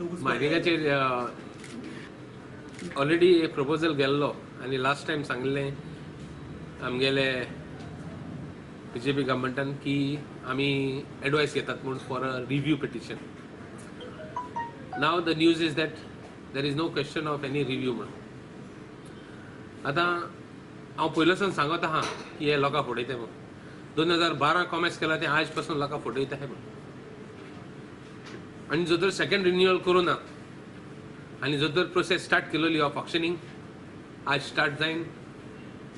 मायनिंगाचेर already एक proposal गेल्लो आनी लास्ट टायम सांगिल्लें आमगेले बीजेपी गव्हर्मेंटान की आमी एडवायस घेतात म्हूण for a review petition. Now the news is that there is no question of any review म्हणून. आतां हांव पयलोसान सांगत आहा की हे लोकां फटयता म्हणून. 2012 कॉमर्स केला तें आज पासून लोकां फटयता म्हणून. आनी जर तर सेकंड रिन्युअल करूं ना आनी जर तर प्रोसेस स्टार्ट केलोली ऑफ ऑक्शनिंग आज स्टार्ट जायन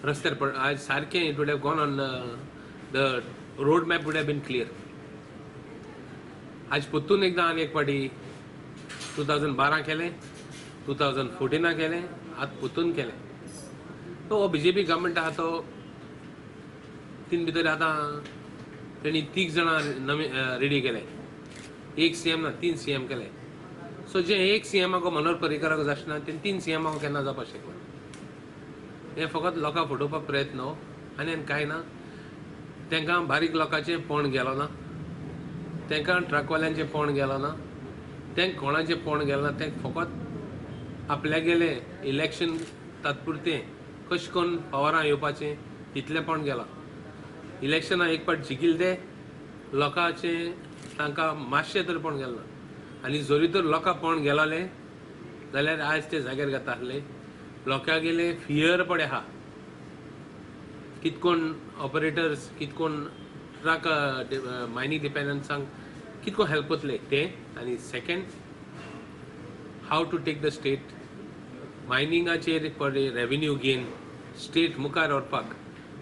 रस्त्यार पड आज सारकें it would have gone on the road map would have been clear. आज परतून एकदां आनी एक फावटी 2012 केलें, 2014 केलें, आतां परतून केलें. तो हो बीजेपी गव्हर्मेंट आहा तो तीन भितर आतां तेणी तीग जाणां नवे रेडी केले. एक सीएम ना, 3 सीएम केले. सो जे एक सीएमाक मनोहर पर्रीकराक जाचना तें 3 सीएमाक केन्ना जावपाक शकना. हें फकत लोकांक फटोवपाक प्रयत्न हो आनी कांय ना. तांकां बारीक लोकांचें पोण गेलो ना, तांकां ट्रकवाल्यांचें पोण गेलो ना, तांकां कोणाचें पोण गेलें ना. तें फकत आपल्यागेलें इलेक्शन तात्पुरतें कशें करून पावरां येवपाचें तितलें पोण गेलां. इलेक्शनां एक फावट जिखिल्ले ते लोकांचें तांकां मातशें तर पोण गेलें ना. आनी जरी तर लोकां पोण गेलोलें जाल्यार आयज ते जाग्यार घेता आसले. लोकांगेले फियर पडे आहा कित कोण ऑपरेटर्स, कित कोण ट्रक मायनींग डिपेंडन्सांक कित कोण हेल्प कोतले ते. आनी second, how to take the state मायनिंगाचेर पळय रेवेन्यू गेन स्टेट मुखार व्हरपाक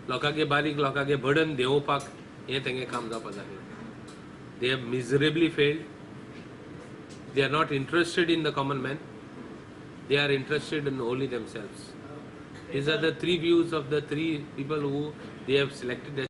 लोकांगे बारीक लोकांगे बर्डन देंवोवपाक हें तेंगे काम जावपाक जाय. They have miserably failed. They are not interested in the common man. They are interested in only themselves. These are the three views of the three people who they have selected.